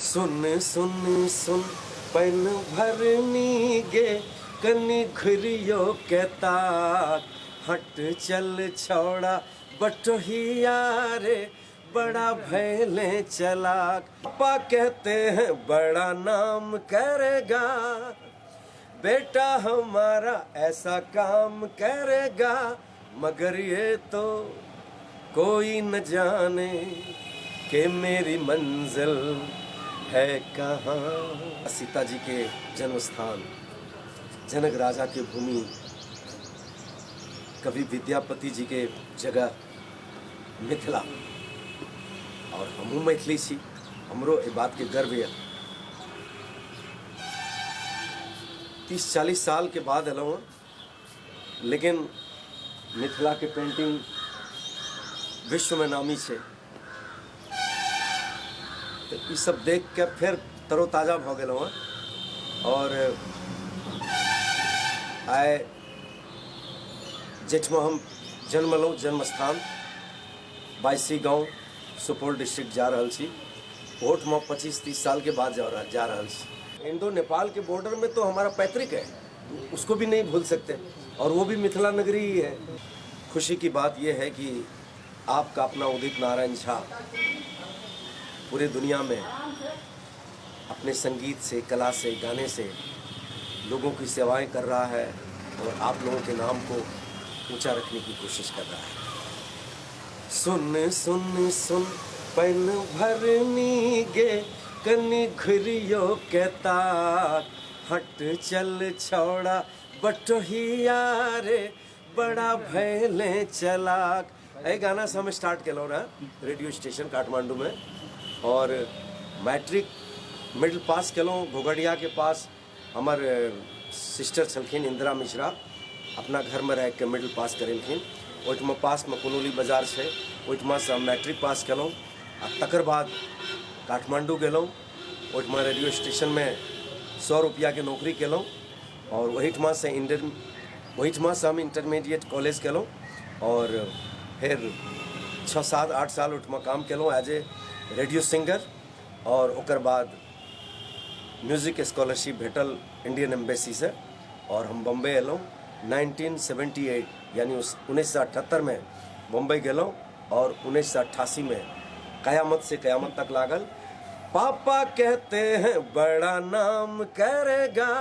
सुन सुन सुन पैन भरनी गे कनी घुरियो के ताक, हट चल छौड़ा बटोहिया रे बड़ा भैले चलाक। पापा कहते हैं बड़ा नाम करेगा, बेटा हमारा ऐसा काम करेगा, मगर ये तो कोई न जाने कि मेरी मंजिल है कहाँ। सीता जी के जन्म स्थान, जनक राजा के भूमि, कवि विद्यापति जी के जगह मिथिला, और हमहूँ मैथिली छी, हमरो एहि बातके गर्व यऽ। 30-40 सालके बाद एलहुँ हँ, लेकिन मिथिलाके पेंटिंग विश्वमे नामी छै, तऽ ई सब देख के फेर तरोताजा भऽ गेलहुँ हँ। और आइ जाहिठमा हम जन्मलहुँ, जन्म स्थान बाइसी गाँव, सुपौल डिस्ट्रिक्ट जा रहल छी, ओहोठमा 25-30 साल के बाद जा रहल छी। इंडो नेपाल के बॉर्डर में तो हमारा पैतृक है, तो उसको भी नहीं भूल सकते, और वो भी मिथिला नगरी ही है। खुशी की बात यह है कि आपका अपना उदित नारायण झा पूरे दुनिया में अपने संगीत से, कला से, गाने से लोगों की सेवाएं कर रहा है और आप लोगों के नाम को ऊंचा रखने की कोशिश कर रहा है। सुन सुन सुन पैन भरनी गे कनी घुरियो के ताक, हट चल छौड़ा बटोहिया रे बड़ा भैले चलाक। एहि गाना से हम स्टार्ट केलहुँ रहे रेडियो स्टेशन काठमांडू में, और मैट्रिक मिडिल पास केलहुँ घोघड़िया के पास। हमर सिस्टर छलखिन इंदिरा मिश्रा, अपना घरमे रहिके मिडिल पास करेलखिन। ओहिठमा पासमे कुनौली बाजार छै, ओहिठमासँ हम मैट्रिक पास केलहुँ आ तकर बाद काठमांडू गेलहुँ। ओहिठमा रेडियो स्टेशनमे 100 रुपैआके नौकरी केलहुँ और ओहिठमासँ इंटर ओहिठमासँ हम इंटरमीडिएट कॉलेज केलहुँ और फेर 6 7 8 साल ओहिठमा काम केलहुँ एज ए रेडियो सिंगर। और ओकर बाद म्यूजिक स्कॉलरशिप भेटल इंडियन एम्बेसीसँ और हम बम्बई एलहुँ 1978, यानी 1978 में बम्बई गेलहुँ और 1988 में कयामत से कयामत तक लागल। पापा कहते हैं बड़ा नाम करेगा,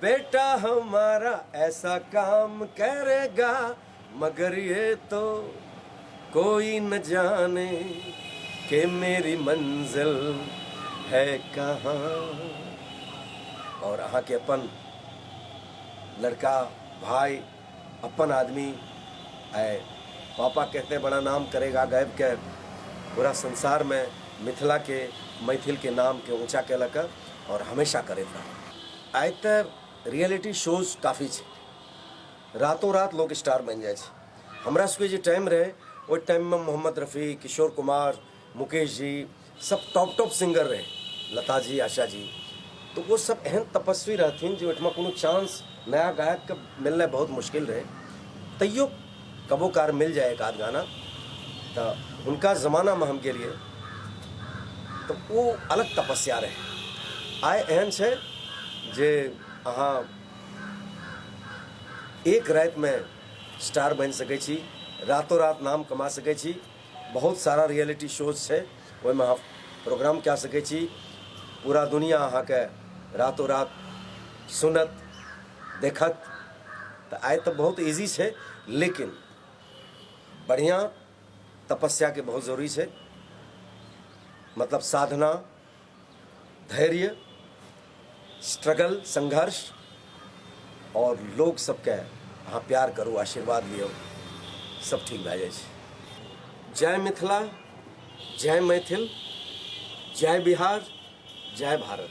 बेटा हमारा ऐसा काम करेगा, मगर ये तो कोई न जाने कि मेरी मंजिल है कहाँ। और अहाँके अपन लड़का, भाई, अपन आदमी आए पापा कहते हैं बड़ा नाम करेगा गायब के पूरा संसार में मिथिला के, मैथिल के नाम के ऊंचा केलक और हमेशा करैत रहत। आइ तऽ रियलिटी शोज काफी छै, रातों रात लोग स्टार बनि जाइ छै। हमरा सबके जे टाइम रहै ओहि टाइममे मोहम्मद रफ़ी, किशोर कुमार, मुकेश जी सब टॉप टॉप सिंगर रहै, लता जी, आशा जी, तऽ ओ सब एहन तपस्वी रहथिन जे ओहिठमा कोनो चांस नया गायकके मिलनाइ बहुत मुश्किल रहै। तैयो कबो कार मिल जाए एक आध गाना, तऽ हुनका जमानामे हम गेलियै तऽ ओ अलग तपस्या रहै। आइ एहन छै जे अहाँ एक रातिमे स्टार बनि सकै छी, रातो रात नाम कमा सकै छी। बहुत सारा रियलिटी शोज छै, ओहिमे अहाँ प्रोग्राम कए सकै छी, पूरा दुनिया अहाँके रातो रात सुनत देखत। तऽ आइ तऽ बहुत इजी छै, लेकिन बढ़िआँ तपस्याके बहुत जरूरी छै, मतलब साधना, धैर्य, स्ट्रगल, संघर्ष और लोग सबके अहाँ प्यार करू, आशीर्वाद लियौ, सब ठीक भए जाइ छै। जय मिथिला, जय मैथिल, जय बिहार, जय भारत।